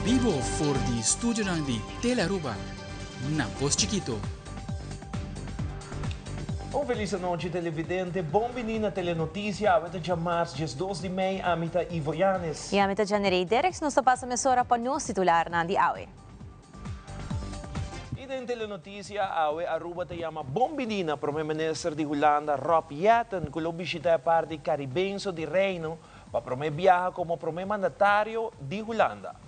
bibo for di studionan di Telearuba na Pos Chikito. Un felis anochi televidente, bon bini na Telenoticia, awe ta djamars 12 di mei, ami ta Ivo Yanes. Y ami ta Janerey Derks, nos ta pasa mesora pa nos titularnan di awe. Y den Telenoticia awe Aruba ta yama bon bini na Prome Minister di Hulanda Rob Jetten cu lo bishita e parti Caribenso di Reino pa prome biaha como prome mandatario di Hulanda.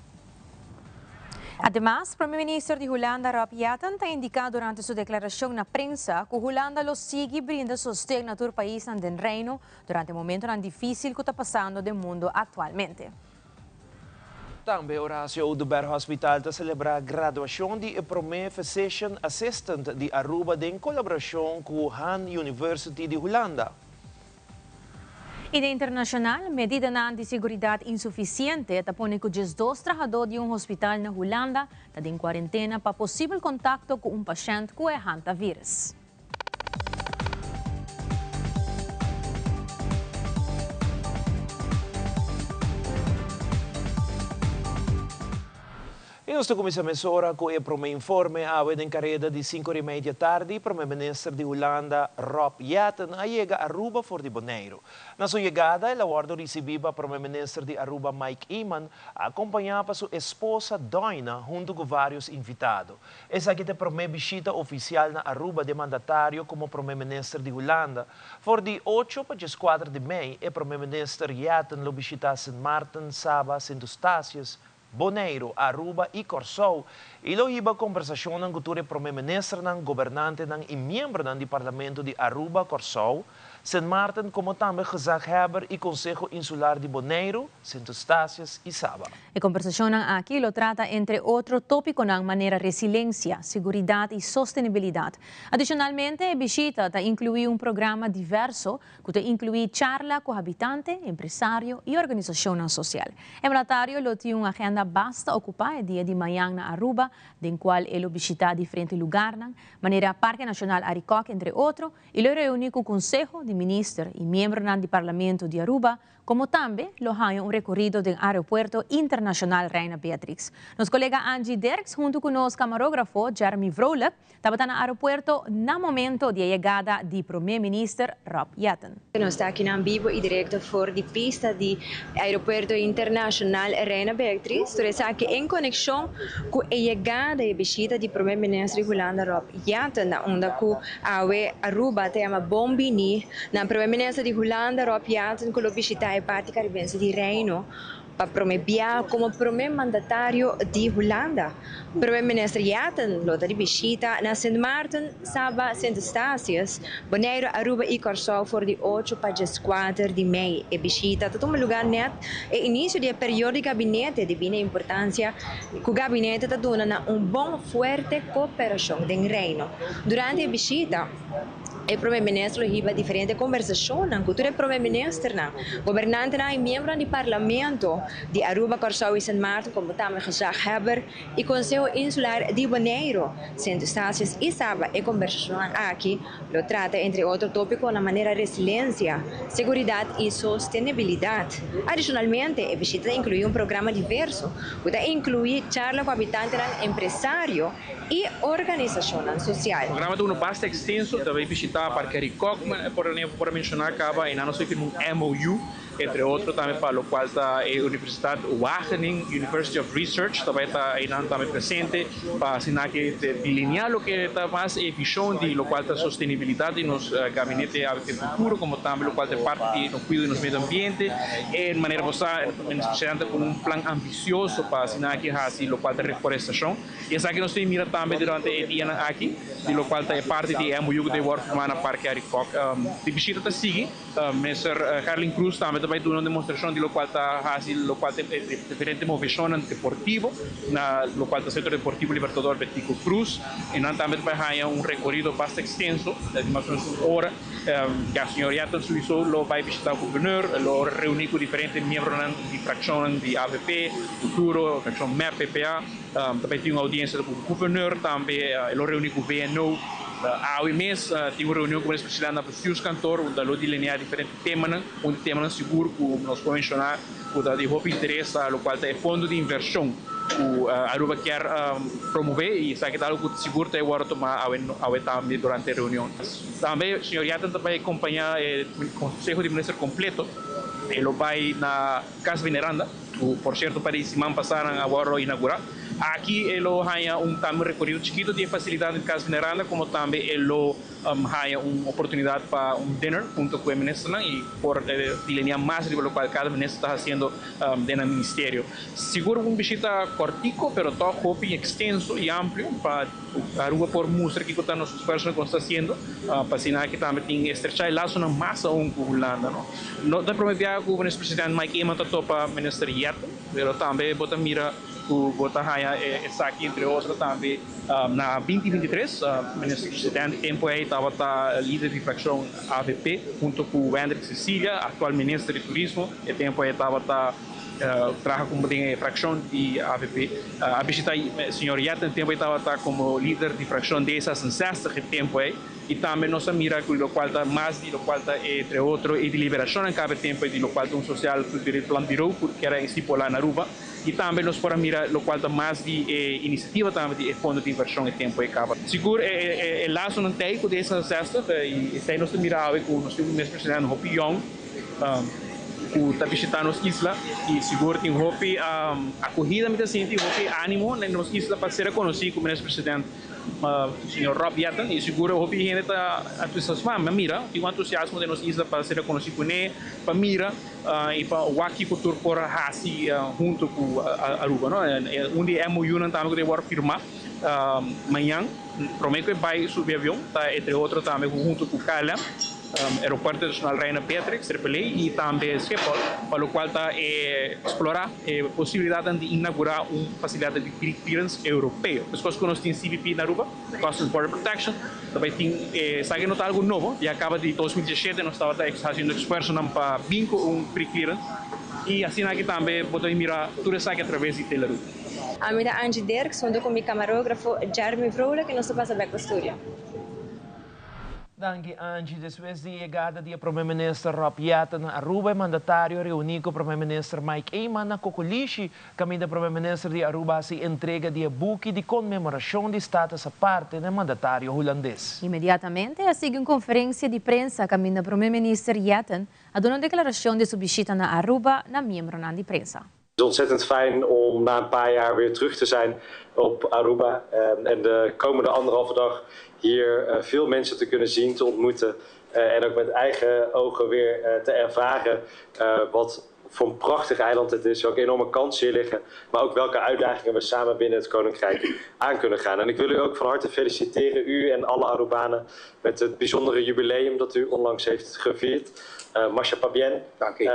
Ademas, Prome Minister di Hulanda Rob Jetten ta indica durante su declaracion na prensa cu Hulanda lo sigui brinda sosten na tur paisnan den Reino durante momentonan dificil cu ta pasando den mundo actualmente. Tambe Horacio Oduber Hospital ta celebra graduacion di e prome Physician Assistant di Aruba den colaboracion cu Han University di Hulanda. Y den internacional, medidanan di seguridad insuficiente ta pone cu 12 trahador di un hospital na Hulanda ta den cuarentena pa posibel contacto cu un pashent cu e hantavirus. Y nos ta cuminsa mesora cu e prome informe. Awe den careda di 5:30 tardi, Prome Minister di Hulanda Rob Jetten a yega Aruba for di Boneiro. Na su yegada, el a wordo ricibi pa Prome Minister di Aruba Mike Eman, acompaña pa su esposa Doina, hunto cu varios invitado. Esaki ta e prome bishita oficial na Aruba di mandatario como Prome Minister di Hulanda. For di 8 pa 14 di mei, e Prome Minister Jetten lo bishita Sint Maarten, Saba, Sint Eustatius, Boneiro, Aruba y Corsou y lo hiba conversacionnan cu tur e Prome Ministernan, gobernantenan y miembronan di Parlamento di Aruba, Corsou, Sint Maarten como tambe Gezaghebber y Conseho Insular di Boneiro, Sint Eustatius y Saba. E conversacionnan aki lo trata entre otro topiconan manera resiliencia, seguridad y sostenibilidad. Adicionalmente, e bishita ta inclui un programa diverso cu ta inclui charla cu habitante, empresario y organisacionnan social. E mandatario lo tin un agenda basta ocupa e dia di mañan na Aruba, den cual e lo bishita diferente lugarnan, manera Parke Nacional Arikok entre otro, y lo reuni cu Conseho di Minister y miembronan di Parlamento di Aruba, como tambe lo haña un recorido den Aeropuerto Internacional Reina Beatrix. Nos colega Angie Derks hunto cu nos camarógrafo Jeremy Vrolijk tabata na aeropuerto na momento di e yegada di Prome Minister Rob Jetten. Nos ta aki na bibo y directo for di pista di Aeropuerto Internacional Reina Beatrix. Tur esaki en conexion cu e yegada y bishita di Prome Minister di Hulanda Rob Jetten, na unda cu awe Aruba ta yama bon bini na Prome Minister di Hulanda Rob Jetten, cu lo bishita e parti Caribense di Reino pa prome bia como prome mandatario di Hulanda. Prome Minister Jetten lo ta di bishita na Sint Maarten, Saba, Sint Eustatius, Bonaire, Aruba y Corsou for di 8 pa 14 di mei. E bishita ta tuma lugar net e inicio di e periodo di gabinete debi na importancia cu gabinete ta duna na un bon fuerte cooperacion den Reino. Durante e bishita, e Prome Minister lo hiba diferente conversacionnan cu tur e Prome Ministernan, gobernantenan y miembronan di Parlamento di Aruba, Corsou y Sint Maarten, como tambe Gezaghebber y Conseho Insular di Boneiro, Sint Eustatius y Saba. E conversacionnan aki lo trata entre otro topiconan manera resiliencia, seguridad y sostenibilidad. Adicionalmente, e bishita ta inclui un programa diverso cu ta inclui charla cu habitantenan, empresario y organisacionnan social. E programa ta uno basta extenso, ta bay bishita Parke Arikok, por ehemplo, por a menciona caba, eynan nos a firma un MOU, entre otro tambe pa locual ta e Universidad Wageningen University of Research ta bay ta eynan tambe presente pa asina ke delinea loke ta mas e vision di locual ta sostenibilidad di nos gabinete ABP Futuro como tambe locual ta e parti di nos cuido di nos medio ambiente. E manera bo sa Minister Presidente cu un plan ambicioso pa asina aki haci locual ta reforestacion y esaki nos tin mira tambe durante e dianan aki di locual ta e parti di e MOU cu ta worde firma na Parke Arikok. Di bishita ta sigui. Minister Gerlin Croes tambe ta bay duna un demostracion di locual ta haci locual ta e diferente movecionnan deportivo na locual ta Centro Deportivo Libertador Betico Croes y nan tambe ta bay haya un recorido basta extenso di mas o menos un ora. Ya señor Jetten souiso lo bay bishita Gouverneur, lo reuni cu diferente miembronan di fraccionnan di avp, Futuro, fraccion mep, PPA, ta bay tin un audiencia cu Gouverneur tambe, lo reuni cu VNO. Awe mes tin un reunion ku Minister Presidente na Bestuurskantoor unda lo delineá diferente temanan. Un di temanan sigur ku nos por menshoná ku ta di hopi interes ta lokual ta e fondo di invershon ku Aruba kier promové i esaki ta algu ku sigur ta e wòrdu tumá awe awe tambe durante e reunion. Tambe señor Jetten ta bai kompañá e Konseho di Minister kompleto. E lo bai na Cas Veneranda, ku por sierto pa di siman pasá nan a wòrdu inaugurá. Aki e lo haña un tambe un rekorido chikitu di e fasilidat di Cas Veneranda komo tambe e lo haña un oportunidat pa un dinner hunto ku e ministernan i por delineá mas riba lokual kada minister ta hasiendo den nan ministerio. Sigur un bishita kòrtiku pero tòg hopi ekstenso i amplio pa Aruba por mustra kiko ta nos esfuersonan ku nos ta hasiendo pa asina aki tambe tin estrechá e lasonan mas aun ku Hulanda. No ta e promé biaha ku Minister Presidente Mike Eman ta topa Minister Jetten pero tambe bo ta mira ku bo ta haña esaki entre otro tambe na 2023 Minister Presidente tempu ei tabata lider di frakshon avp hunto ku Wendrick Cecilia aktual Minister di Turismo e tempu ei tabata traha komo den e frakshon di avp. A bishita señor Jetten tempu ei tabata komo lider di frakshon D66 e tempu ei i tambe nos a mira ku lokual ta mas di lokual ta entre otro e deliberashonnan kaba e tempu ei di lokual ta un sosial kultureel planbureau ku kera estipulá na Aruba. I tambe nos por a mira lokual ta mas di e inisiativa tambe di e fondo di invershon e tempu ei kaba. Sigur e lasonan ta ei ku D66 i esei nos ta mira awe ku nos tin un minister presidente hopi yòn ku ta bishita nos isla i sigur tin hopi akohida mi ta sinti hopi animo na nos isla pa ser konosí ku minister presidente Señor Rob Jetten y sigur hopi hende ta entusiasma mi a mira tin un entusiasmo den nos isla pa ser konosí kuné pa mira y pa wak kico tur por haci hunto cu Aruba no. Un di e MOU-nan tambe cu ta worde firma mañan prome cu e bay subi avion ta entre otro tambe hunto cu KLM, Aeropuerto Internacional Reina Beatrix, Triple A, y tambe Schiphol pa locual ta explora e posibilidadnan di inaugura un facilidad di pre-clearance europeo. Mescos cu nos tin CBP na Aruba, Customs Border Protection, ta bay tin esaki no ta algo nobo, ya caba di 2017 nos tabata haciendo esfuerzonan pa bin cu un pre-clearance y asina aki tambe bo ta bin mira tur esaki a traves di Telaruba. Ami ta Angie Dirks hunto cu mi camarografo Jeremy Vrolijk y nos ta pasa bek pa studio. Danki Angie. Despues di yegada di e Prome Minister Rob Jetten na Aruba e mandatario a reuni cu Prome Minister Mike Eman na Cocolishi caminda Prome Minister di Aruba haci entrega di e buki di conmemoracion di Status Aparte na e mandatario Hulandes. Inmediatamente a sigui un conferencia di prensa caminda Prome Minister Jetten a duna un declaracion di su bishita na Aruba na miembronan di prensa. Het is ontzettend fijn om na een paar jaar weer terug te zijn op Aruba en de komende anderhalve dag hier veel mensen te kunnen zien, te ontmoeten en ook met eigen ogen weer te ervaren wat voor een prachtig eiland het is, welke enorme kansen hier liggen, maar ook welke uitdagingen we samen binnen het Koninkrijk aan kunnen gaan. En ik wil u ook van harte feliciteren, u en alle Arubanen, met het bijzondere jubileum dat u onlangs heeft gevierd. Masha Pabien. Dank u.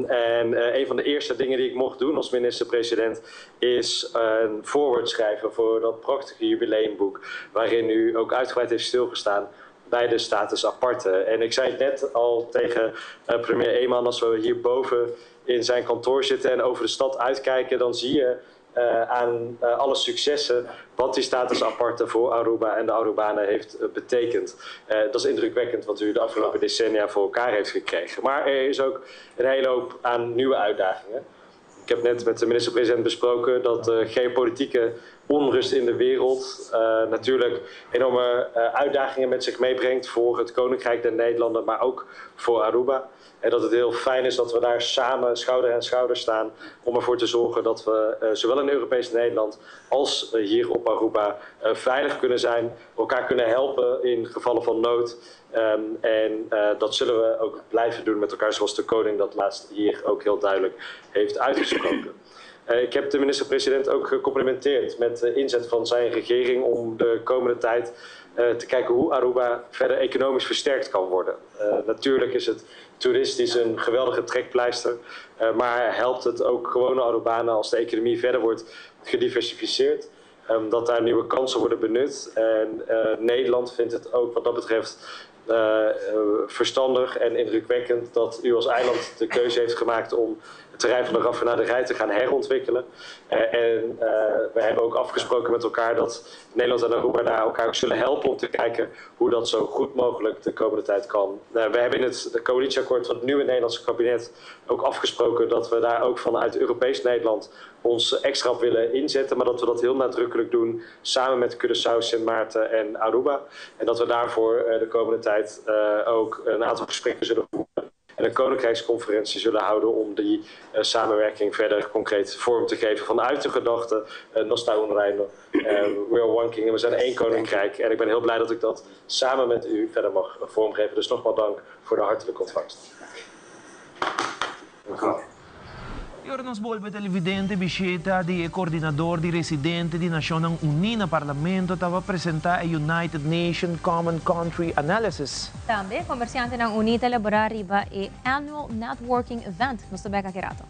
En een van de eerste dingen die ik mocht doen als minister-president is een voorwoord schrijven voor dat prachtige jubileumboek, waarin u ook uitgebreid heeft stilgestaan bij de status aparte. En ik zei het net al tegen premier Eman, als we hierboven in zijn kantoor zitten en over de stad uitkijken, dan zie je aan alle successen wat die status aparte voor Aruba en de Arubanen heeft betekend. Dat is indrukwekkend wat u de afgelopen decennia voor elkaar heeft gekregen. Maar er is ook een hele hoop aan nieuwe uitdagingen. Ik heb net met de minister-president besproken dat de geopolitieke onrust in de wereld natuurlijk enorme uitdagingen met zich meebrengt voor het Koninkrijk der Nederlanden, maar ook voor Aruba. En dat het heel fijn is dat we daar samen schouder aan schouder staan om ervoor te zorgen dat we zowel in Europees Nederland als hier op Aruba veilig kunnen zijn, elkaar kunnen helpen in gevallen van nood. En dat zullen we ook blijven doen met elkaar, zoals de koning dat laatst hier ook heel duidelijk heeft uitgesproken. Ik heb de minister-president ook gecomplimenteerd met de inzet van zijn regering om de komende tijd te kijken hoe Aruba verder economisch versterkt kan worden. Natuurlijk is het toeristisch een geweldige trekpleister, maar helpt het ook gewone Arubanen als de economie verder wordt gediversificeerd, dat daar nieuwe kansen worden benut. En Nederland vindt het ook wat dat betreft verstandig en indrukwekkend dat u als eiland de keuze heeft gemaakt om het terrein van de raffinaderij te gaan herontwikkelen. En we hebben ook afgesproken met elkaar dat Nederland en Aruba daar elkaar ook zullen helpen om te kijken hoe dat zo goed mogelijk de komende tijd kan. We hebben in het coalitieakkoord van het nieuwe Nederlandse kabinet ook afgesproken dat we daar ook vanuit Europees Nederland ons extra op willen inzetten, maar dat we dat heel nadrukkelijk doen samen met Curaçao, Sint Maarten en Aruba. En dat we daarvoor de komende tijd ook een aantal gesprekken zullen voeren en een koninkrijksconferentie zullen houden om die samenwerking verder concreet vorm te geven vanuit de gedachte Nos ta un reino, we are one kingdom, we zijn één koninkrijk. En ik ben heel blij dat ik dat samen met u verder mag vormgeven. Dus nogmaals dank voor de hartelijke ontvangst. Dank u wel. Y ora nos bolbe televidente bishita di e coordinador di residente di Nacionnan Uni na Parlamento taba presenta e United Nation Common Country Analysis. Tambe comerciantenan uni ta elabora riba e Annual Networking Event. Nos ta bek aki rato.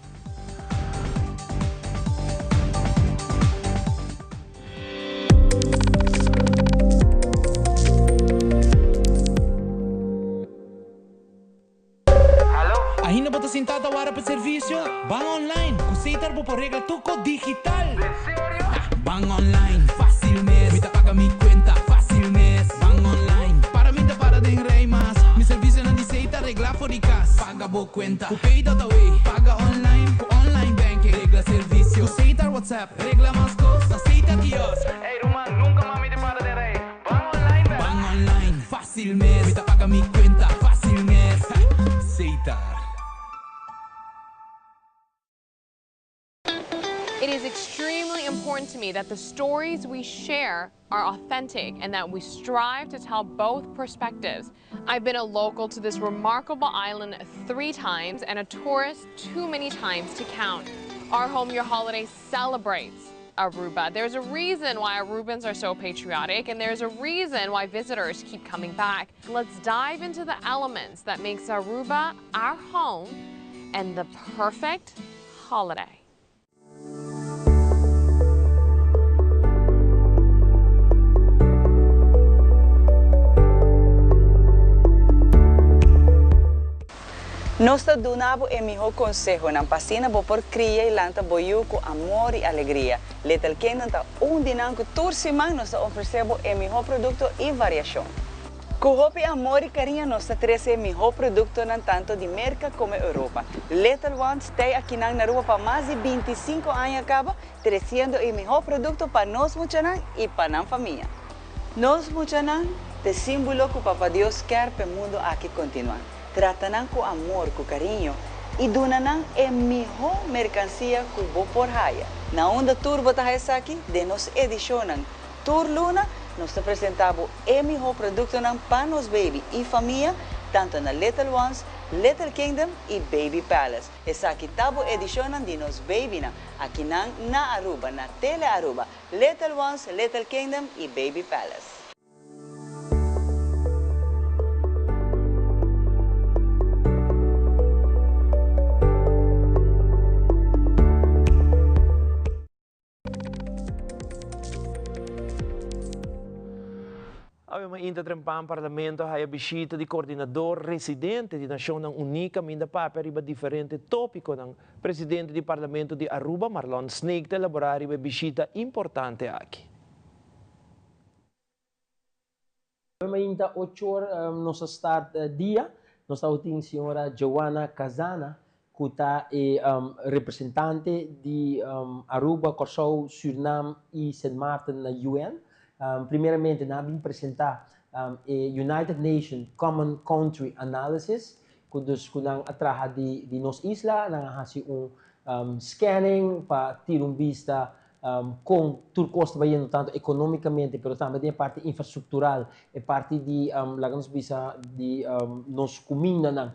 Ainda bo ta sintá ta wara pa servisio? Ban online! Ku Setar bo por regla tur kos digital! Ban online, fásil mes! Mi ta paga mi kuenta, fásil mes! Ban online, para mi ta para den rei mas! Mi servisionan di Setar reglá for di kas! Paga bo kuenta ku Pay.awe! Paga online ku online banking! Regla servisio ku Setar WhatsApp! Regla mas kos na Setar kiosk! Ey ruman, nunka mas mi ta para den rei! Ban online bèk! Ban online, fásil mes! Mi ta paga mi kuenta, fásil mes! Setar. It is extremely important to me that the stories we share are authentic and that we strive to tell both perspectives. I've been a local to this remarkable island three times and a tourist too many times to count. Our Home Your Holiday celebrates Aruba. There's a reason why Arubans are so patriotic and there's a reason why visitors keep coming back. Let's dive into the elements that makes Aruba our home and the perfect holiday. Nos ta duna bo e mihó konsehonan pa asina bo por kria i lanta bo yu ku amor i alegria. Little Kingdom ta un di nan ku tur siman nos ta ofresé bo e mihó produkto i variashon. Ku hopi amor i kariño nos ta trese e mihó produktonan tanto di Merka komo Europa. Little Ones tei akinan na Aruba pa mas di 25 aña kaba tresiendo e mihó produkto pa nos muchanan i pa nan famia. Nos muchanan t'e símbolo ku Papa Dios kèr p'e mundu aki kontinuá. Trata nan ku amor, ku kariño i duna nan e mihó merkansia ku bo por haya. Na unda tur bo ta haya esaki? Den nos edishonnan. Tur luna nos ta presentá bo e mihó produktonan pa nos baby i famia, tantu na Little Ones, Little Kingdom i Baby Palace. Esaki ta bo edishonnan di nos babynan, akinan na Aruba, na Tele Aruba, Little Ones, Little Kingdom i Baby Palace. Awe mainta trempan Parlamento a haya bishita di coordinador residente di Nacionnan Uní caminda papia riba diferente topiconan. Presidente di Parlamento di Aruba, Marlon Sneek ta elabora riba e bishita importante aki. Awe mainta ocho or nos a start dia. Nos tabatin señora Joanna Cazana cu ta e representante di Aruba, Corsou, Surinam y Sint Maarten na UN. Primeramente nan a bin presenta e United Nation Common Country Analysis cu dus cu nan a traha di nos isla. Nan a haci un scanning pa tira un bista Con tur cos ta bayendo tanto economicamente pero tambe den e parti infrastructural, e parti di laga nos bisa di nos cumindanan,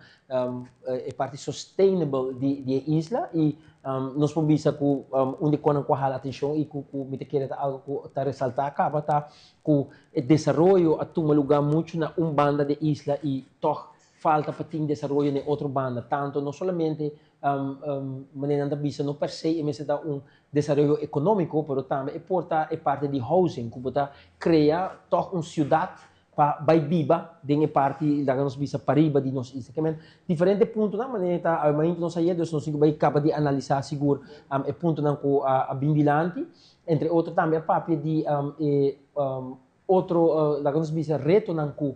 e parti sustainable di e isla y nos por bisa cu un di e conan cu a hala atencion y cu mi ta kere ta algo cu ta resalta caba ta cu e desaroyo a tuma lugar mucho na un banda di e isla y toch falta pa tin desaroyo na e otro banda, tanto no solamente Manera nan ta bisa no per se e mester ta un desaroyo economico, pero tambe e por ta e parti di housing cu bo ta crea toch un ciudad pa bai biba den e parti laga nos bisa pariba di nos isla. Ke men diferente puntonan manera ta awe mainta nos a yega dus nos tin ku bai kaba di analisá sigur e puntonan ku a bin dilanti. Entre otro tambe a papia di e otro laga nos bisa retonan ku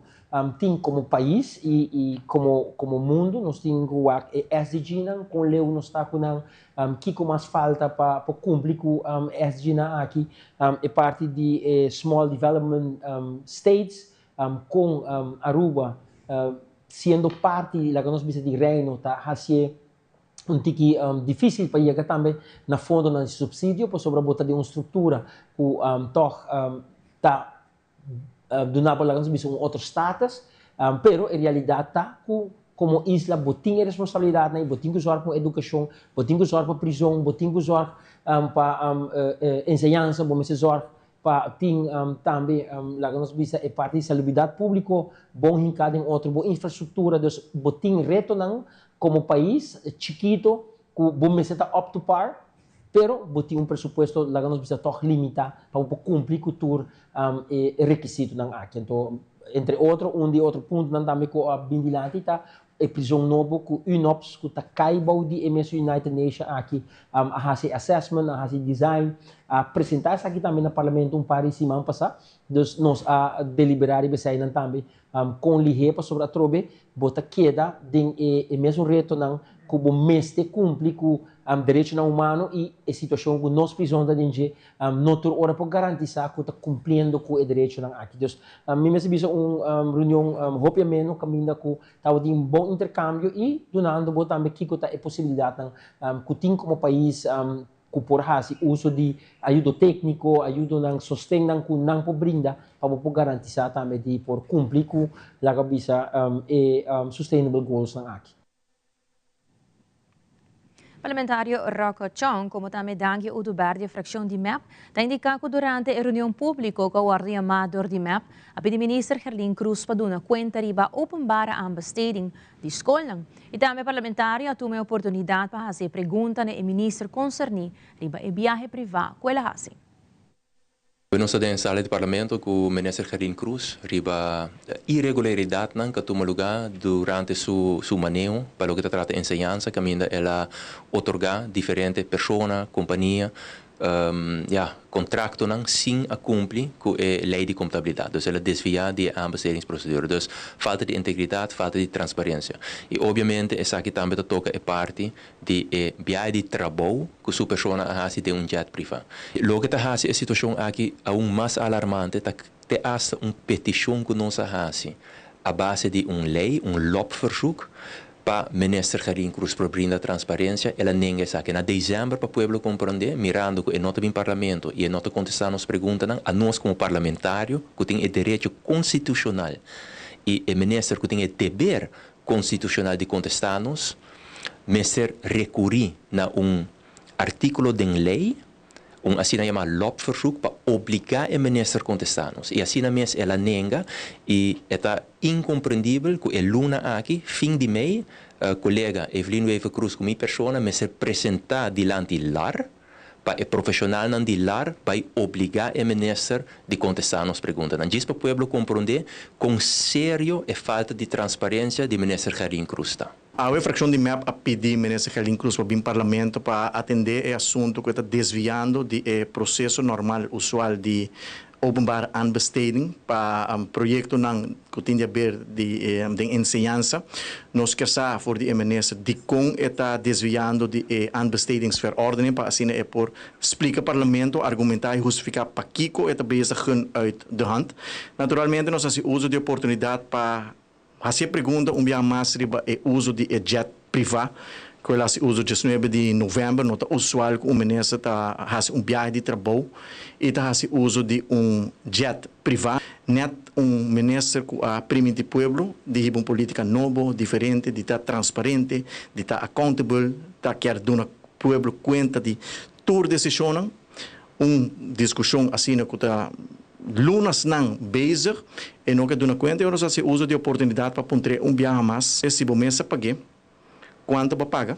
tin komo pais i i komo komo mundu. Nos tin ku wak e SDG-nan kon leu nos ta ku nan, kiko mas falta pa por kumpli ku e SDG-nan aki. E parti di e Small Development States kon Aruba siendo parti laga nos bisa di Reino ta hasié un tiki difícil pa yega tambe na fondonan di subsidio pasobra bo ta den un struktura ku tòg ta duna bo laga nos bisa un otro status, pero e realidat ta ku komo isla bo tin e responsabilidatnan i bo tin ku zòrg pa un edukashon, bo tin ku zòrg pa prizon, bo tin ku zòrg pa enseñansa, bo mester zòrg pa tin tambe laga nos bisa e parti di salubridat públiko bon hinká den otro, bo infrastruktura, dus bo tin retonan komo pais chikito ku bo mester ta up to par, pero bo tin un presupuesto laga nos bisa tòg limitá pa bo por kumpli ku tur e rekisitonan aki. Anto entre otro un di e otro puntonan tambe ku a bin dilanti ta E prizon nobo ku UNOPS ku ta kai bou di e mesun United Nation aki a hasi e assessment, a hasi design, a presenta esaki tambe na Parlamento un par di siman pasá. Dus nos a deliberá riba eseinan tambe kon lihé pasobra atrobe bo ta keda den e mesun retonan ku bo mester kumpli ku derechonan humano i e situashon ku nos prizon ta den dje No tur ora por garantisá ku ta kumpliendo ku e derechonan aki. Dus mi mester bisa un reunion hopi ameno kaminda ku tabatin un bon interkambio i dunando bo tambe kiko ta e posibilidatnan ku tin komo pais ku por hasi uso di ayudo tékniko, ayudonan, sostennan ku nan por brinda pa bo por garantisá tambe di por kumpli ku laga bisa e Sustainable Goalsnan aki. Parlamentario Rocco Chong, como tambe Dangui Oduber di e fraccion di mep, ta indica cu durante e reunion publico cu a wordo yama dor di mep, a pidi Minister Gerlien Croes pa duna cuenta riba openbare aanbesteding di scolnan. Y tambe parlamentario a tuma e oportunidad pa haci e pregunta na e minister concerni riba e biahe priva cu el a haci. Nos ta den sala di Parlamento ku Minister Gerlien Croes riba iregularidatnan ku a tuma lugá durante su su maneho pa loke ta trata enseñansa kaminda el a otorgá diferente persona, kompania, ya, kontraktonan sin a kumpli ku e lei di kontabilidat. Dus el a desviá di e aanbestedingsprocedure. Dus falta di integridat, falta di transparensia. I obviamente esaki tambe ta toka e parti di e biahe di trabou ku su persona a hasi den un jet privá. Loke ta hasi e situashon aki aun mas alarmante ta te asta un petishon ku nos a hasi a base di un lei, un lobverzoek, pa Minister Gerlien Croes por brinda transparensia, el a nenga esaki. Na desèmber pa pueblo komprondé, mirando ku e no ta bin Parlamento i e no ta kontestá nos preguntanan, anos komo parlamentario ku tin e derecho konstitushonal i e minister ku tin e deber konstitushonal di kontestá nos, mester rekurí na un artíkulo den lei, un asina yamá lobverzoek, pa obligá e minister kontestá nos. I asina mes el a nenga i e ta inkomprendibel ku e luna aki, fin di mei, kolega Evelyn Wever-Croes ku mi persona mester presentá dilanti lar, pa e profesionalnan di lar bai obliga e minister di contesta nos preguntanan. Djis pa pueblo compronde con serio e falta di transparencia di minister Gerlien Croes ta. Awe fraccion di mep a pidi minister Gerlien Croes pa bin parlamento pa atende e asunto cu e ta desviando di e proceso normal usual di openbare aanbesteding pa proyectonan cu tin di haber di den enseñansa. Nos kier sa for di e minister dicon e ta desviando di e aanbestedingsverordening pa asina e por splica parlamento, argumenta y hustifica pakico e ta bezig gun uit de hand. Naturalmente nos haci uzo di e oportunidad pa Hasi e pregunta un biaha mas riba e uso di e jet privá ku el hasi uso diesnuebe di novèmber. No ta usual ku un minister ta hasi un biahe di trabou i ta hasi uso di un jet privá. Nèt un minister ku a primintí pueblo di hiba un polítika nobo, diferente, di ta transparente, di ta accountable, ta kier duna pueblo kuenta di tur desishonnan. Un diskushon asina ku ta lunasnan bezig e no ke duna kuenta i ora nos hasi uso di oportunidat pa puntr'é un biaha mas si bo mes a pag'é, kuantu bo a paga,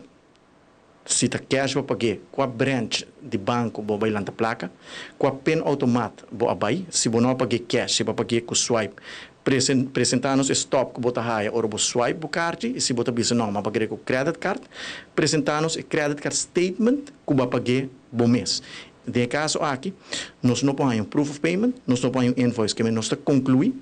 si ta cash bo a pag'é, kua branch di banko bo a bai lanta plaka, kua pinautomat bo a bai, si bo no a pag'é cash, si bo a pag'é ku swipe. Presentá nos e stop ku bo ta haya ora bo swipe bo karchi i si bo ta bisa no, m'a pag'é ku credit card, presentá nos e credit card statement ku bo a pag'é bo mes. Den e kaso aki, nos no por haña un proof of payment, nos no por haña un invoice, keme nos ta konkluí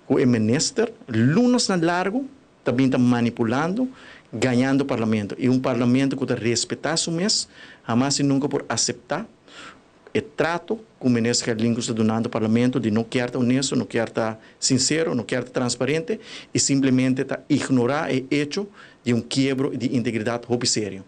ku e minister lunasnan largu ta bin ta manipulando, gañando parlamento. I un parlamento ku ta respetá su mes hamas i nunka por aseptá E trato cu Minister Gerlin Cruz ta dunando Parlamento di no kier ta honesto, no kier ta sincero, no kier ta transparente y simplemente ta ignora e hecho di un kiebro di integridad hopi serio.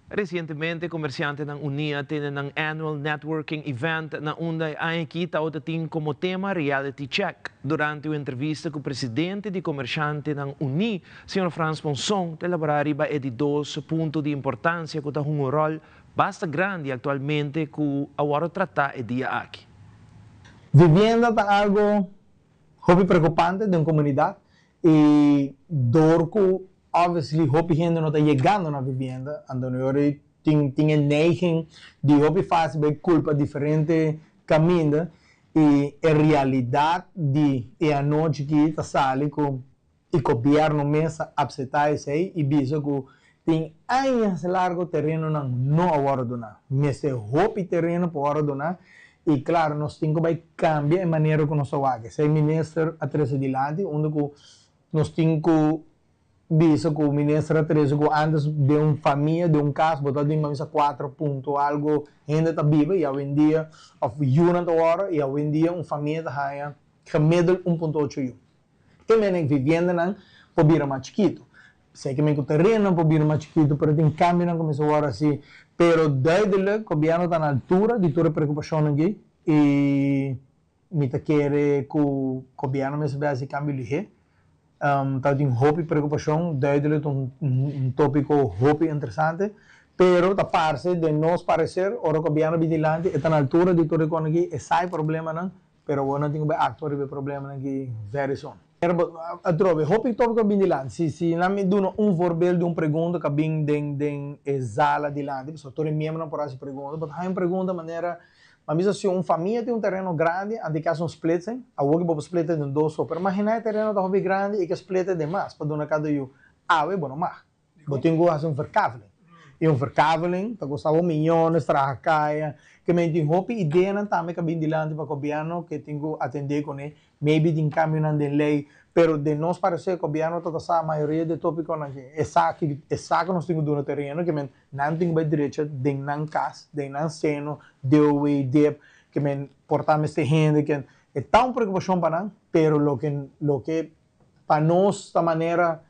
Recientemente Comerciantenan Uní a tene nan annual networking event na unda e aña aki tabata tin como tema Reality Check. Durante un entrevista cu presidente di Comerciantenan Uní, señor Frans Ponson, ta elabora riba e di dos punto di importancia cu ta hunga un rol Basta grandi actualmente cu a wordo trata e dia aki. Vivienda ta algo hopi preocupante den comunidad y door cu obviously hopi hende no ta yegando na vivienda anto no yora tin tin e neiging di hopi facil bay culpa diferente caminda y e realidad di e anochi aki ta sali cu E gobierno mes a apseta esey y bisa cu tin añas largo terenonan no a wordo duna. Mester hopi tereno pa wordo duna y claro nos tin cu bay cambia e manera cu nos ta wak. Esey minister a trece dilanti unda cu nos tin cu bisa cu minister a trece cu antes den un famia, den un cas bo ta tin ba misa cuatro punto algo hende ta biba y awendia of yunan ta wordo y awendia un famia ta haya gemiddeld un punto ocho yu. Te menen viviendanan por bira mas chikitu. Esei ke men ku terenonan por bira mas chikitu, pero tin kambionan ku mester wòrdu hasi. Pero duidelijk gobièrnu ta na altura di tur e preokupashonnan aki i mi ta kere ku gobièrnu mester bai hasi kambio lihé. Ta tin hopi preokupashon, duidelijk ta un topiko hopi interesante, pero ta parse den nos pareser ora gobièrnu bin dilanti e ta na altura di tur e kos aki, e sa e problemanan. Pero bo no tin ku bai aktua riba e problemanan aki very soon. Atrobe, hopi tópiko a bin dilanti. Si si nan mi duna un voorbeeld di un pregunta ku a bin den den e zala dilanti, pasobra tur e miembronan por hasi pregunta, bo ta haña un pregunta manera, Bo a bisa si un famia tin un tereno grandi, anto e ke hasi un splitsing, awor ke bo por split e den dos so. Pero imaginá e tereno ta hopi grandi i ke split e den mas pa duna kada yu. Awe bo no mag. Bo tin ku hasi un verkaveling. I un verkaveling ta kosta bo miyones, traha kaya. Ke men tin hopi ideanan tambe ka bin dilanti pa gobièrnu ke tin ku atendé kuné. Maybe tin kambionan den lei, pero den nos pareser gobièrnu ta ta sa mayoria di e topikonan aki. E sa ki e sa ku nos tin ku duna tereno, ke men nan tin ku bai drecha den nan kas, den nan seno, DOW, dip, ke men por ta mester hende ke e ta un preokupashon pa nan, pero loke loke Pa nos ta manera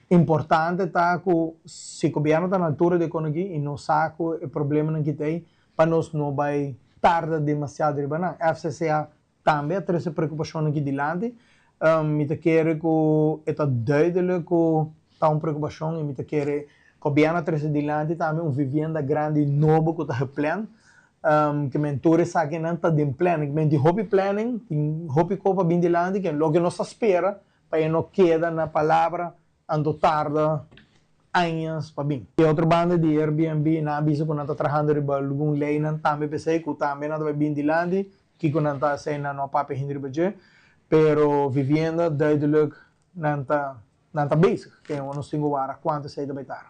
importante ta cu si gobierno ta na altura di e conoki y nos sa cu e problemanan ki ta ey, pa nos no bay tarda demasiado riba nan. FCCA tambe a trece preocupacionnan aki dilanti. Mi ta kere cu e ta duidelijk cu ta un preocupacion y mi ta kere gobierno a trece dilanti tambe un vivienda grandi nobo cu ta gepland. Ke men tur esakinan ta den planning. Men tin hopi planning, tin hopi ko pa bin dilanti ke loke nos ta spera pa e no keda na palabra anto tarda añas pa bin. E otro banda di Airbnb nan a bisa ku nan ta trahando riba algun leynan tambe p'esei ku tambe nan ta bai bin dilanti, kiko nan ta hasi nan no a papia hende riba dje, pero vivienda duidelijk nan ta nan ta bezig. Ke nos tin ku wara kuantu esei ta bai tarda.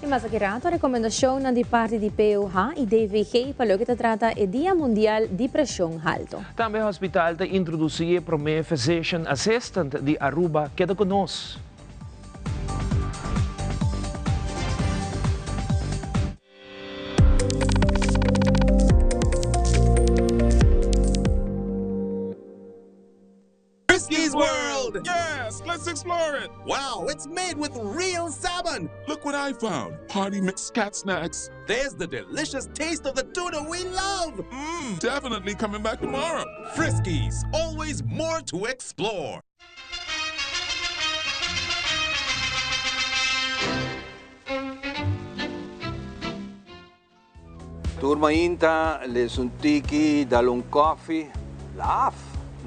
Y mas aki rato recomendacionnan di parti di POH y DVG pa loke ta trata e Dia Mundial di Presion Halto. Tambe hospital ta introduci e prome Physician Assistant di Aruba. Keda cu nos! Friskies World! Yes, let's explore it! Wow, it's made with real salmon! Look what I found! Party mix cat snacks. There's the delicious taste of the tuna we love! Mmm, definitely coming back tomorrow. Friskies, always more to explore. Tur mainta les un tiki, dal un koffie, laf,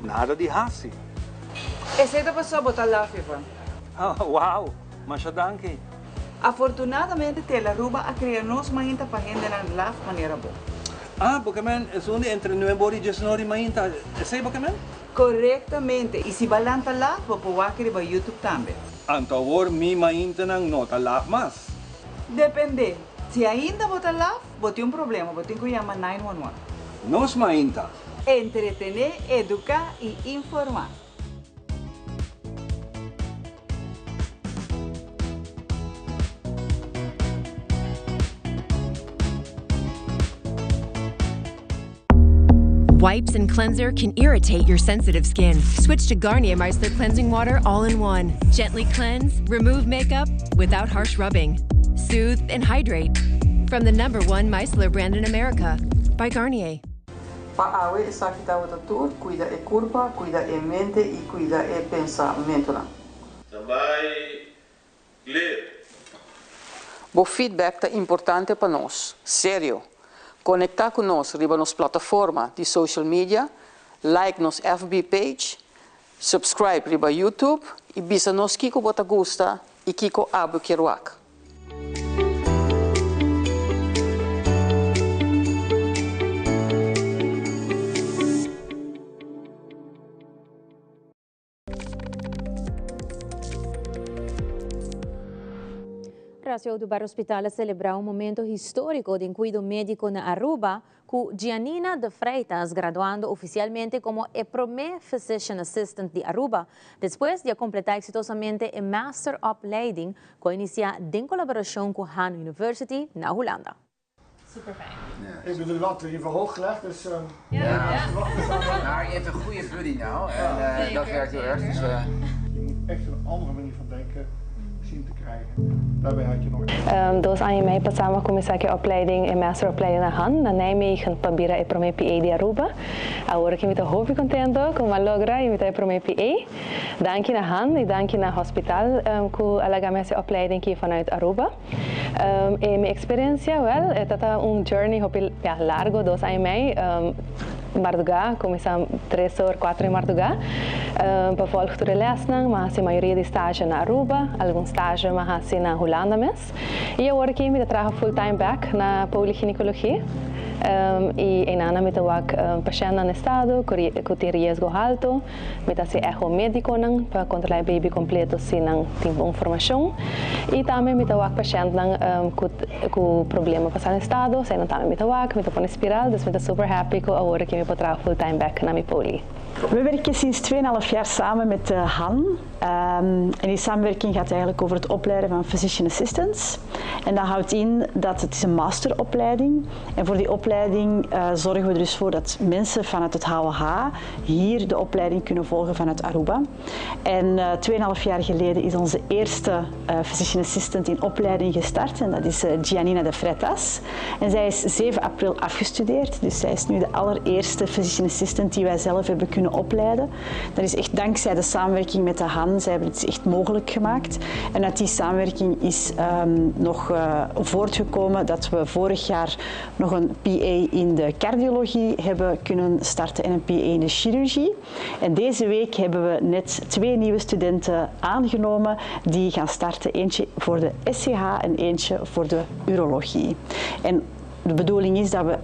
nada di hasi. Esei ta pasobra bo ta laf, Ivan. Wow, masha danki. Afortunadamente Telaruba a krea nos mainta pa hendenan laf manera bo. Ah, bo ke men esun di entre nuebe ora i diesnor di mainta, esei bo ke men? Korektamente, i si bo a lanta lat, bo por wak riba YouTube tambe. Anto awor mi maintanan no ta laf mas. Depende. Si ainda bo ta laf, bo tin un problema, bo tin ku yama 911. Nos Mainta. Entretené, eduká i informá. Wipes and cleanser can irritate your sensitive skin. Switch to Garnier Micellar Cleansing Water all-in-one. Gently cleanse, remove makeup without harsh rubbing. Soothe and hydrate. From the number one micellar brand in America, by Garnier. Pa awe esaki tabata tur, cuida e curpa, cuida e mente y cuida e pensamentonan. Standby, clear. Bo feedback ta importante pa nos. Serio! Conecta cu nos riba nos plataforma di social media, like nos FB page, subscribe riba YouTube y bisa nos kico bo ta gusta y kico abo kier wak. Horacio Oduber Hospital a celebra un momento historico den cuido medico na Aruba cu Gianina de Freitas graduando oficialmente como e prome Physician Assistant di Aruba, despues di a completa exitosamente e Master Opleiding cu a inicia den colaboracion cu HAN University na Hulanda. Super fijn. Ja. Ik heb de lat in ieder geval hoog gelegd, dus... Ja. Ja. Maar je hebt een goede buddy nou en dat werkt heel erg. Dus, Je moet echt een andere manier van denken zien te krijgen. Daarbij had je nog... Dos aña y mei pasa mi a cuminsa cu e opleiding, e masteropleiding na han, na Nijmegen pa bira e prome PA di Aruba. Awor aki mi ta hopi contento cu mi a logra y mi ta e prome PA. Danki na han y danki na hospital cu a laga mi haci e opleiding aki vanuit Aruba. E mi experiencia, wel, e ta ta un journey hopi, ja, largo, dos aña y mei. Mardugá, kuminsá tres or, kuater di mardugá, pa vòlg tur e lèsnan. Mi a hasi mayoria di stage na Aruba, algun stage mi a hasi na Hulanda mes. I awor aki mi ta traha full time bèk na Polygynaecologie. I einan mi ta wak pashèntnan na estado ku tin riesgo haltu. Mi ta hasi echo médikonan pa kontrolá e baby kompleto si nan tin bon formashon. I tambe mi ta wak pashèntnan ku ku problema pa sali estado, eseinan tambe mi ta wak, mi ta pone spiral, dus mi ta super happy ku awor aki mi por traha full time bèk na mi poli. We werken sinds tweeënhalf jaar samen met Han. En die samenwerking gaat eigenlijk over het opleiden van physician assistants. En dat houdt in dat het is een masteropleiding. En voor die opleiding zorgen we er dus voor dat mensen vanuit het HOH hier de opleiding kunnen volgen vanuit Aruba. En tweeënhalf jaar geleden is onze eerste physician assistant in opleiding gestart. En dat is Giannina de Freitas. En zij is 7 april afgestudeerd. Dus zij is nu de allereerste physician assistant die wij zelf hebben kunnen opleiden. Dat is echt dankzij de samenwerking met de Han. Zij hebben het echt mogelijk gemaakt. En uit die samenwerking is nog voortgekomen dat we vorig jaar nog een PA in de cardiologie hebben kunnen starten en een PA in de chirurgie. En deze week hebben we net 2 nieuwe studenten aangenomen die gaan starten. Eentje voor de SCH en eentje voor de urologie. En de bedoeling is dat we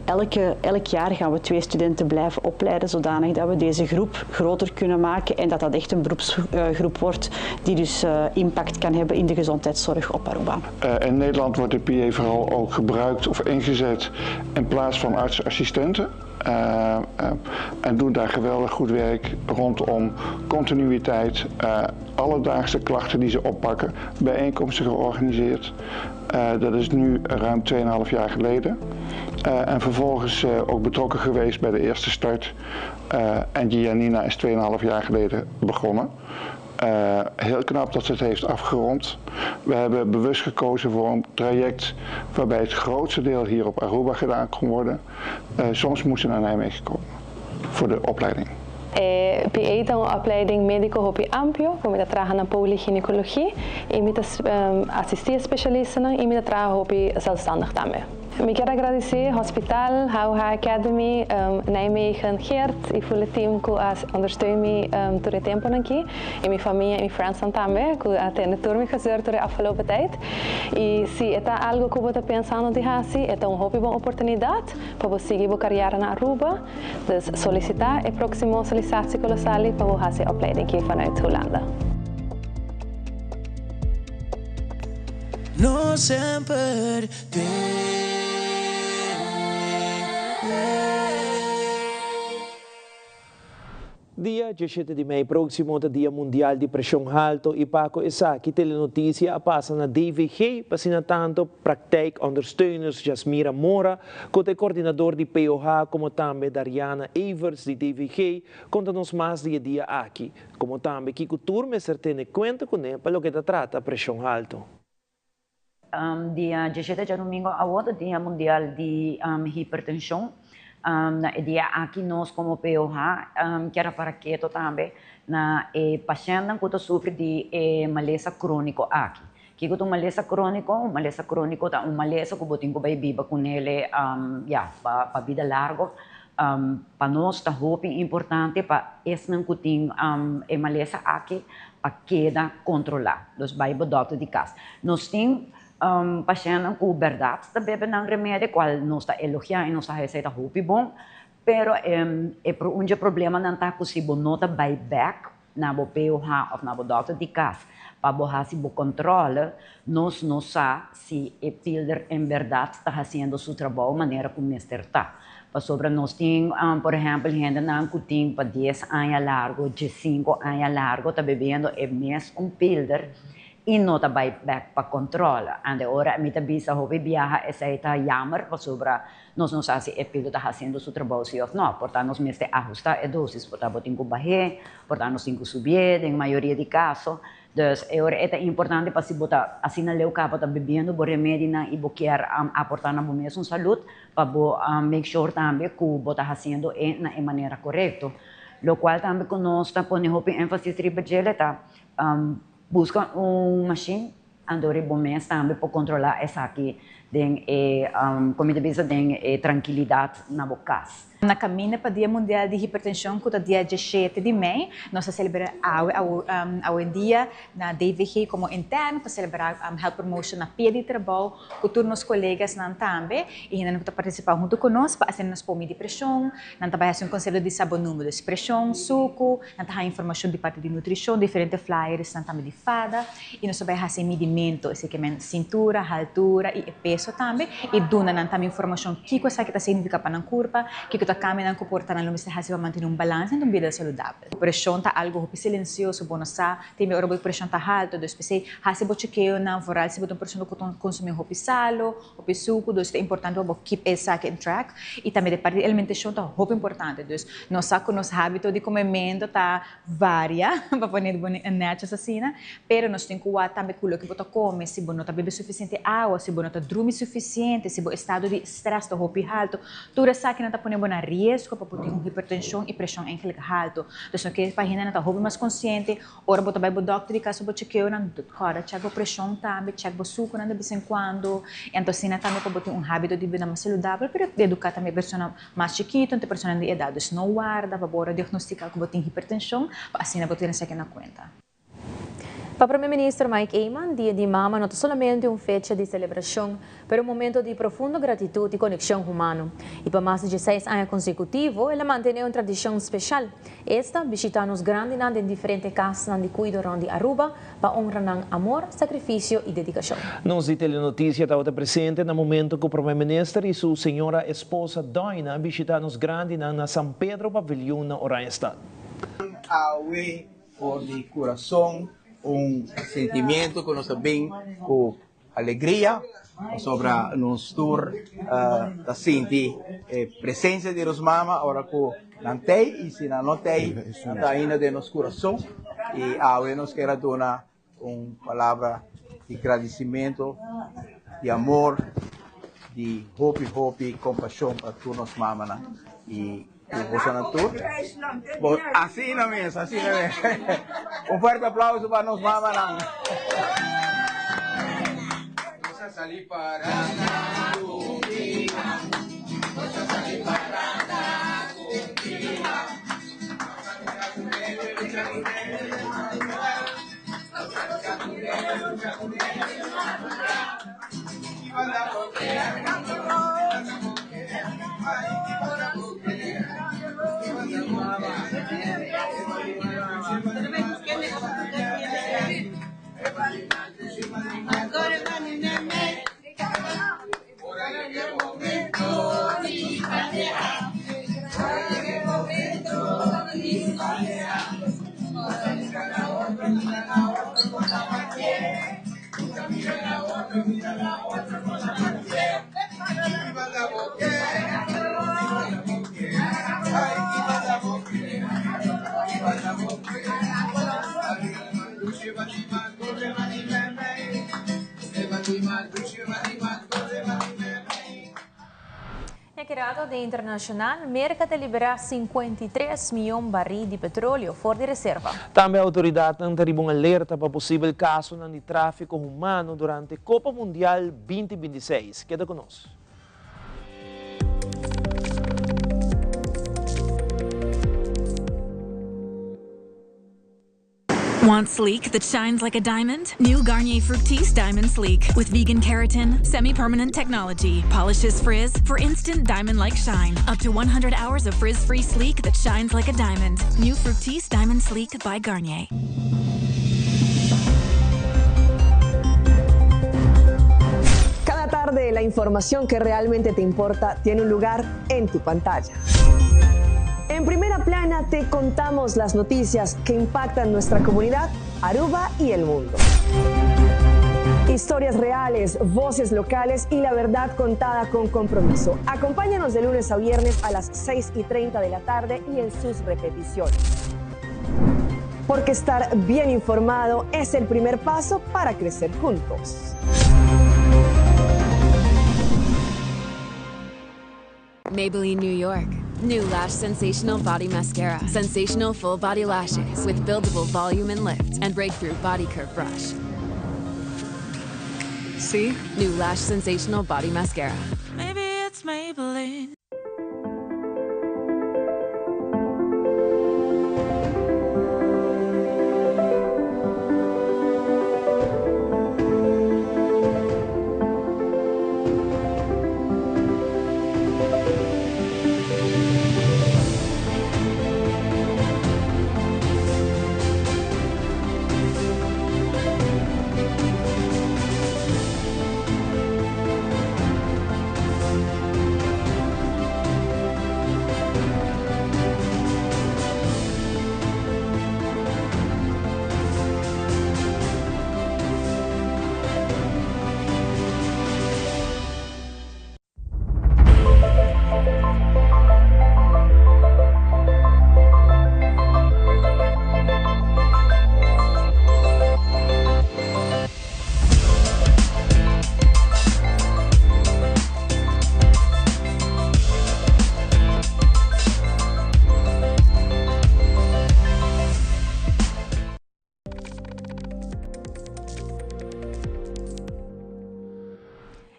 elk jaar gaan we 2 studenten blijven opleiden, zodanig dat we deze groep groter kunnen maken en dat dat echt een beroepsgroep wordt die dus impact kan hebben in de gezondheidszorg op Aruba. In Nederland wordt de PA vooral ook gebruikt of ingezet in plaats van artsassistenten. En doen daar geweldig goed werk rondom continuïteit, alledaagse klachten die ze oppakken, bijeenkomsten georganiseerd. Dat is nu ruim tweeënhalf jaar geleden. En vervolgens ook betrokken geweest bij de eerste start. En Giannina is tweeënhalf jaar geleden begonnen. Heel knap dat ze het heeft afgerond. We hebben bewust gekozen voor een traject waarbij het grootste deel hier op Aruba gedaan kon worden. Soms moesten ze naar Nijmegen komen voor de opleiding. E PA ta un opleiding medico hopi amplio, cu mi ta traha na polygynaecologie y mi ta asisti specialistanan y mi ta traha hopi zelfstandig tambe. Mi kier a gradici Hospital, HUH Academy, Nijmegen, Geert y full e team cu a ondersteun mi tur e temponan aki y mi famia y mi friendsnan tambe cu a tende tur mi gezeur tur e afgelopen tijd. Y si e ta algo cu bo ta pensando di haci e ta un hopi bon oportunidad pa bo sigui bo carriera na Aruba. Dus solicita e proximo solicitatie cu lo sali pa bo haci e opleiding aki vanuit Hulanda. No semper te. Dia diesshete di mei próksimo ta Dia Mundial di Preshon Halto i pa ku esaki Telenotisia a pasa na DVG pa asina tantu praktijkondersteuners Jasmira Mora ku ta e kordinador di POH komo tambe Dariana Everts di DVG konta nos mas di e dia aki komo tambe kiko tur mester tene kuenta kuné pa loke ta trata preshon halto. Dia diesshete djadumingu awor ta Dia Mundial di Hipertenshon. Na e dia aki nos komo POH kier a para keto tambe na e pashèntnan ku ta sufri di e malesa króniko aki. Kiko ta un malesa króniko? Un malesa króniko ta un malesa ku bo tin ku bai biba kunele ya pa bida largo. Pa nos ta hopi importante pa esnan ku tin e malesa aki pa keda kontrolá. Dus bai bo dòkter di kas. Nos tin pashèntnan ku bèrdat ta bebe nan remedi, kual nos ta elogiá i nos ta hesei ta hopi bon, pero e un dje problemanan ta ku si bo no ta bai bèk na bo POH òf na bo dòkter di kas pa bo hasi bo kòntròle, nos no sa si e pilder en bèrdat ta hasiendo su trabou manera ku mester ta. Pasobra nos tin, por ehèmpel, hendenan ku tin pa dies aña largu, diesinku aña largu ta bebiendo e mes un pilder i no ta bai bèk pa kòntròl. Ande ora mi ta bisa hopi biaha esei ta jammer pasobra nos no sa si e pilder ta hasiendo su trabou si òf nò. Por ta nos mester ahustá e dosis, por ta bo tin ku bah'é, por ta nos tin ku subié den mayoria di kaso. Dus e ora e ta importante pa si bo ta asina leu kaba ta bebiendo bo remedinan i bo kier aportá na bo mesun salud pa bo make sure tambe ku bo ta hasiendo e na e manera korekto. Lokual tambe ku nos ta pone hopi énfasis riba djele ta buska un mashin anto riba bo mes tambe por kontrolá esaki den e komo ta bisa den e trankilidat na bo kas. Na kaminda pa Dia Mundial di Hipertenshon ku ta dia diesshete di mei, nos ta selebrá awe awendia na DVG komo interno pa selebrá Health Promotion na pia di trabou ku tur nos kolegasnan tambe i hendenan ku ta partisipá huntu ku nos pa asina nos por midi preshon, nan ta bai hasi un konsepto di sa bo numero di preshon, suku, nan ta haña informashon di parti di nutrishon, diferente flyersnan tambe di fada. I nos ta bai hasi e midimentu, esei ke men sintura, haltura i e peso tambe, i duna nan tambe informashon kiko esaki ta signifiká pa nan kurpa, kiko ta kambia nan komporta nan lo mester hasi pa mantene un balansa den un bida saludabel. Preshon ta algu hopi silensioso, bo no sa tin ora bo preshon ta haltu, dus p'esei hasi bo chekeonan, vooral si bo ta un persona ku ta konsumí hopi salu, Hopi suku, dus ta importante pa bo keep esaki in track. I tambe de parti di alimentashon ta hopi importante. Dus nos sa ku nos hábito di komementu ta varia, pa pone bo nètjes asina, pero nos tin ku wak tambe ku loke bo ta kome, si bo no ta bebe sufisiente awa, si bo no ta drumi sufisiente, si bo estado di strès ta hopi haltu, tur esakinan ta pone bo na riesgo pa bo tin un hipertenshon i preshon eigenlijk haltu. Dus no ke pa hendenan ta hopi mas konsiente. Ora bo ta bai bo dòkter di kas bo chekeo nan, kòrda chèk bo preshon tambe, chèk bo sukunan de bes en kuando. I anto asina tambe pa bo tin un hábito di bida mas saludabel, pero eduká tambe e persona mas chikitu anto e personanan di edat. Dus no warda pa bo ora diagnostiká ku bo tin hipertenshon, pa asina bo tene esaki na kuenta. Pa Prome Minister Mike Eman, Dia di Mama no ta solamente un fecha di celebracion, pero un momento di profundo gratitud y conexion humano. Y pa mas di dieseis aña consecutivo, el a mantene un tradicion special, esta bishita nos grandinan den diferente casnan di cuido rond di Aruba pa honra nan amor, sacrificio y dedicacion. Nos di Telenoticia tabata presente na momento cu Prome Minister y su señora esposa Doina a bishita nos grandinan na San Pedro Paviljoen na Oranjestad. Awe For di kurason un sentimiento ku nos ta bin ku alegria pasobra nos tur ta sinti e presensia di nos mama ora ku nan tei i si nan no tei nan ta ainda den nos kurason i awe nos kier a duna un palabra di gradisimentu di amor di hopi hopi kompashon pa tur nos mamanan i ku bosonan tur bo asina mes asina mes un fuerte aplauso pa nos mamanan. E kerato di internashonal, Merka ta liberá 53 mion barí di petroleo for di reserva. Tambe outoridatnan ta riba un alerta pa posibel kasonan di tráfiko humano durante Kopa Mundial binti binti i seis. Keda ku nos. Want sleek that shines like a diamond? New Garnier Fructis Diamond Sleek with vegan keratin, semi-permanent technology, polishes frizz for instant diamond-like shine. Up to 100 hours of frizz-free sleek that shines like a diamond. New Fructis Diamond Sleek by Garnier. Cada tarde la información que realmente te importa tiene un lugar en tu pantalla. En primera plana te contamos las noticias que impactan nuestra comunidad, Aruba y el mundo. Historias reales, voces locales y la verdad contada con compromiso. Acompáñanos de lunes a viernes a las 6 y 30 de la tarde y en sus repeticiones. Porque estar bien informado es el primer paso para crecer juntos. Maybelline New York. New Lash Sensational Body Mascara. Sensational full body lashes with buildable volume and lift and breakthrough body curve brush. See? New Lash Sensational Body Mascara. Maybe it's Maybelline.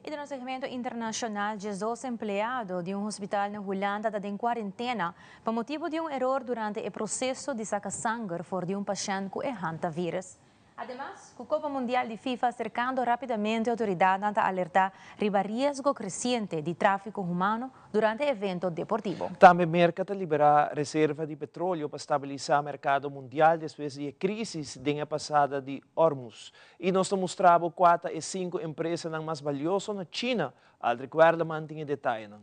Y den nos segmento internacional, 12 empleado di un hospital na Hulanda ta den cuarentena pa motibo di un eror durante e proceso di saca sanger for di un pashent cu e hantavirus. Ademas, cu Copa Mundial di FIFA acercando rapidamente autoridadnan ta alerta riba riesgo creciente di trafico humano durante evento deportivo. Tambe Merca ta libera reserva di petroleo pa stabilisa mercado mundial despues di e crisis den e pasada di Hormuz. Y nos ta mustra bo cua ta e cinco empresanan mas balioso na China. Aldrich Werleman tin e detayenan.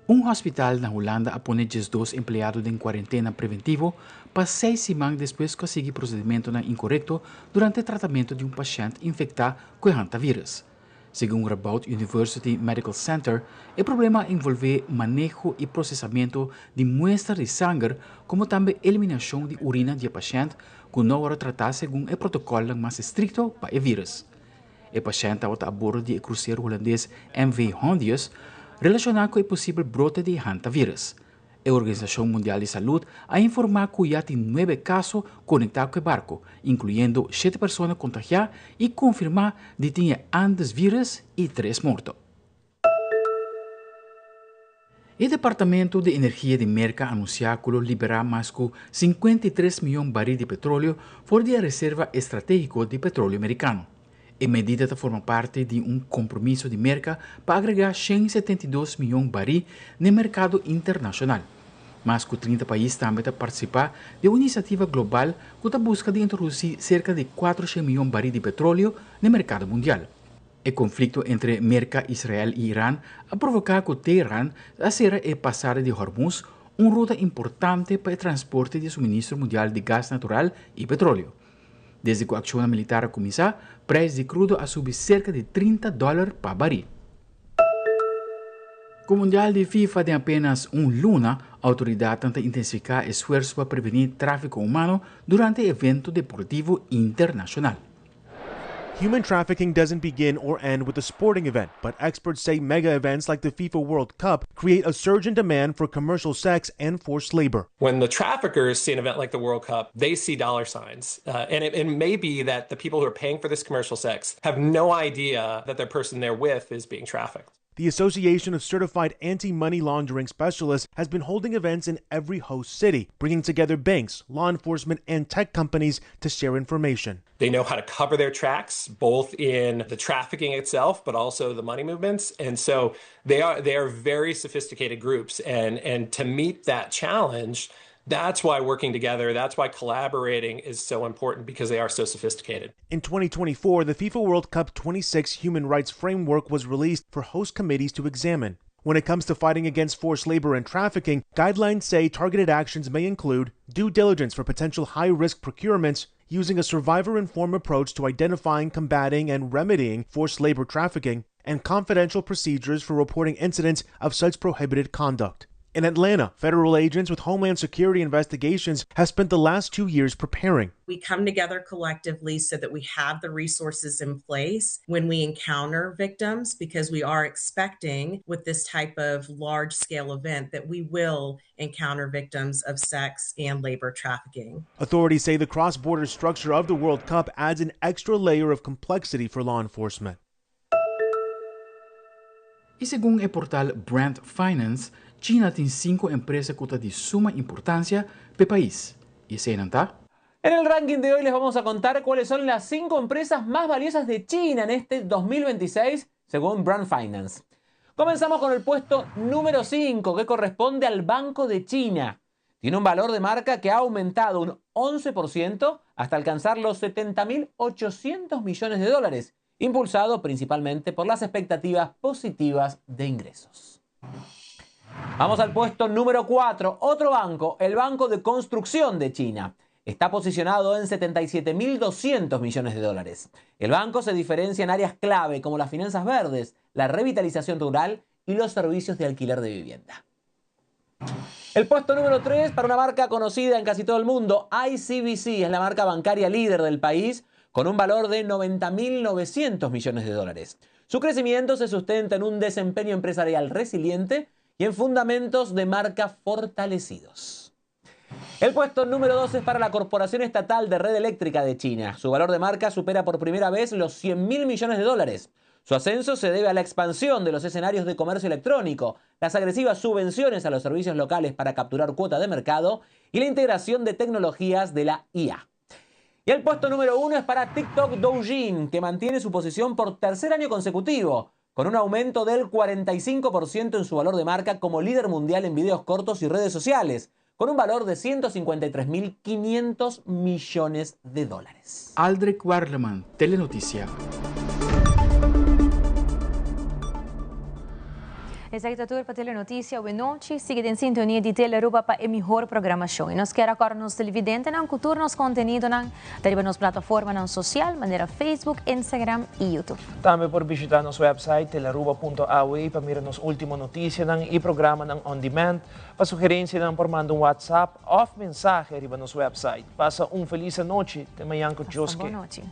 Un hospital na Hulanda a pone 12 empleado den cuarentena preventivo pa 6 siman despues cu a sigui procedimentonan incorecto durante tratamento di un pashent infecta cu e hantavirus. Segun Radboud University Medical Center, e problema a envolvé maneho i prosesamentu di muestra di sanger komo tambe eliminashon di urina di e pashènt ku no a wòrdu tratá segun e protokòlnan mas estrikto pa e vírùs. E pashènt tabata a bordo di e krusero hulandes MV Hondius relashoná ku e posibel brote di hantavirus. E Organisashon Mundial di Salud a informá ku ya tin nuebe kaso konektá ku e barko, inkluyendo shete persona kontagiá i konfirmá di tin e Andesvirus i tres morto. E Departamento di Energia di Merka a anunsiá ku lo liberá mas ku 53 mion barí di petróleo for di e reserva estratégiko di petróleo merikano. E medida ta forma parti di un kompromiso di Merka pa agregá 172 mion barí n'e merkado internashonal. Mas ku 30 pais tambe ta partisipá den un inisiativa global ku ta buska di introdusí serka di 400 mion barí di petróleo n'e merkado mundial. E konflikto entre Merka, Israel i Iran a provoká ku Teheran a sera e Pasada di Hormuz, un ruta importante pa e transporte di e suministro mundial di gas natural i petróleo. Desde ku akshonnan militar a kuminsá, preis di krudo a subi serka di 30 dòler pa barí. Ku Mundial di FIFA den apenas un luna, outoridatnan ta intensifiká esfuerso pa prevení tráfiko humano durante e evento deportivo internashonal. Human trafficking doesn't begin or end with a sporting event, but experts say mega events like the FIFA World Cup create a surge in demand for commercial sex and forced labor. When the traffickers see an event like the World Cup, they see dollar signs. And it may be that the people who are paying for this commercial sex have no idea that the person they're with is being trafficked. The Association of Certified Anti Money Laundering Specialists has been holding events in every host city, bringing together banks, law enforcement, and tech companies to share information. They know how to cover their tracks, both in the trafficking itself, but also the money movements. And so they are very sophisticated groups. And to meet that challenge, that's why working together, that's why collaborating is so important, because they are so sophisticated. In 2024, the FIFA World Cup 26 Human Rights Framework was released for host committees to examine. When it comes to fighting against forced labor and trafficking, guidelines say targeted actions may include due diligence for potential high risk procurements, using a survivor informed approach to identifying, combating, and remedying forced labor trafficking, and confidential procedures for reporting incidents of such prohibited conduct. In Atlanta, federal agents with Homeland Security investigations have spent the last 2 years preparing. We come together collectively so that we have the resources in place when we encounter victims, because we are expecting with this type of large scale event that we will encounter victims of sex and labor trafficking. Authorities say the cross border structure of the World Cup adds an extra layer of complexity for law enforcement. I segun e portal Brand Finance, China tin sinku empresa ku ta di suma importansia pa e pais. I eseinan ta? En el ranking de hoy les vamos a contar cuáles son las cinco empresas más valiosas de China en este 2026, según Brand Finance. Comenzamos con el puesto número 5, que corresponde al Banco de China. Tiene un valor de marca que ha aumentado un 11% hasta alcanzar los 70.800 millones de dólares, impulsado principalmente por las expectativas positivas de ingresos. Vamos al puesto número 4, otro banco, el Banco de Construcción de China. Está posicionado en 77.200 millones de dólares. El banco se diferencia en áreas clave como las finanzas verdes, la revitalización rural y los servicios de alquiler de vivienda. El puesto número 3 para una marca conocida en casi todo el mundo, ICBC, es la marca bancaria líder del país con un valor de 90.900 millones de dólares. Su crecimiento se sustenta en un desempeño empresarial resiliente y en fundamentos de marca fortalecidos. El puesto número 2 es para la Corporación Estatal de Red Eléctrica de China. Su valor de marca supera por primera vez los 100 mil millones de dólares. Su ascenso se debe a la expansión de los escenarios de comercio electrónico, las agresivas subvenciones a los servicios locales para capturar cuota de mercado y la integración de tecnologías de la IA. Y el puesto número 1 es para TikTok Douyin, que mantiene su posición por tercer año consecutivo, con un aumento del 45% en su valor de marca como líder mundial en videos cortos y redes sociales, con un valor de 153.500 millones de dólares. Aldrich Warleman, Telenotisia. Esaki ta tur pa Telenoticia awe nochi. Sigui den sintonia di Telearuba pa e mihor programacion. Y nos kier acorda nos televidentenan cu tur nos contenidonan ta riba nos plataformanan social manera Facebook, Instagram y YouTube. Tambe por bishita nos website telearuba.aw pa mira nos ultimo noticianan y programanan on demand. Pa sugerencianan por manda un WhatsApp of mensahe riba nos website. Pasa un feliz anochi. Te mañan cu Dios Pasa ke. bon nochi.